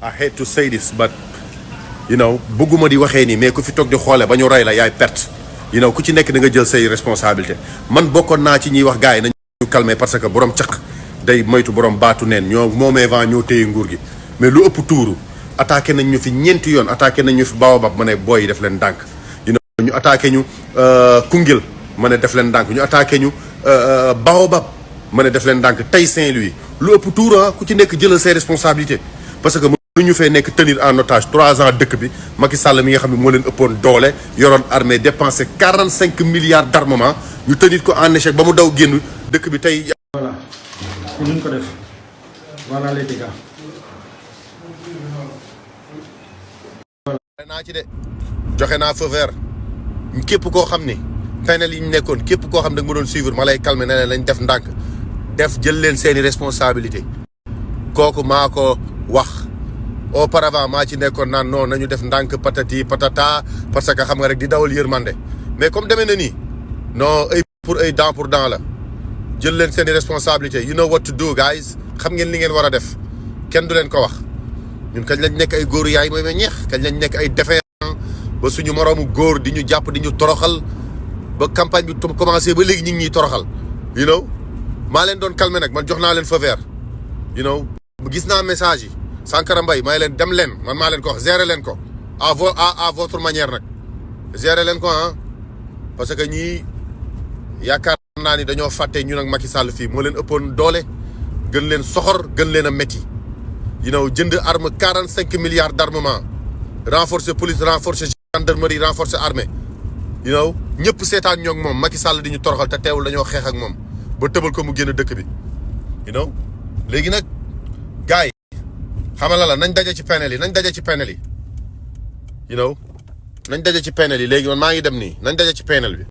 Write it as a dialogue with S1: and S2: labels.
S1: I hate to say this but bëgguma di waxee nii mais ku fi toog di xoole ba ñu rey la yaay perte ku ci nekk da nga jël say responsabilité man bokkoon naa ci ñuy wax gars yi nañu calmer parce que borom caq day moytu borom baatu neen ñoo moomee vent ñoo téye nguur gi mais lu ëpp tuuru attaqué nañ ñu fi ñeenti yoon attaqué nañ ñu fi Baobab ma ne booy yi def leen ndànk ñu attaqué ñu Koungheul ma ne def leen ndànk ñu attaqué ñu Baobab ma ne def leen ndànk tey Saint-Louis lu ëpp tuuru ku ci nekk jëlal say responsabilité parce que mënuñu fee nekk tenir en otage 3 ans dëkk bi Macky Sall mi nga xam ne moo leen ëppoon doole yoroon armée dépensé 45 milliards d'armement ñu tenir ko en échec ba mu daw génn dëkk bi tey.
S2: voilà pour ñu ko def voilà les dégâts.
S1: naa ci de joxe naa feu vert képp koo xam ni panel yi ñu nekkoon képp koo xam ne da nga ma doon suivre ma lay calmer ne lañ def ndànk def jël leen seeni responsabilité kooku maa ko wax auparavant maa ci nekkoon naan non nañu def ndànk patati patata parce que xam nga rek di dawal yërmande mais comme demee na nii non œil pour œil dent pour dent la jël leen seeni responsabilité you know what to do guys xam ngeen li ngeen war a def kenn du leen ko wax ñun kañ lañ nekk ay góoru yaay mooy ma ñeex kañ lañ nekk ay défaillant ba suñu moroomu góor di ñu jàpp di ñu toroxal ba campagne bi commencé ba léegi ñu ngi ñuy toroxal maa leen doon calmer nag man jox naa leen feu vert gis naa message yi Sankara Mbaye may leen dem leen man maa leen ko wax gérer leen ko à votre manière nag gérer leen ko parce que ñii yaakaar naa ni dañoo fàtte ñun ak Macky Sall fii moo leen ëppoon doole gën leen soxor gën leen a métti jënd arme 45 milliards d'armement renforcer police renforcer gendarmerie renforcer armée ñëpp seetaan ñoo ak moom Macky Sall di ñu toroxal te teewul dañoo xeex ak moom ba tëbal ko mu génn dëkk bi léegi nag gars yi xamala la nañ daje ci panel yi nañ daje ci panel yi nañ daje ci panel yi léegi man maa ngi dem nii nañ daje ci panel bi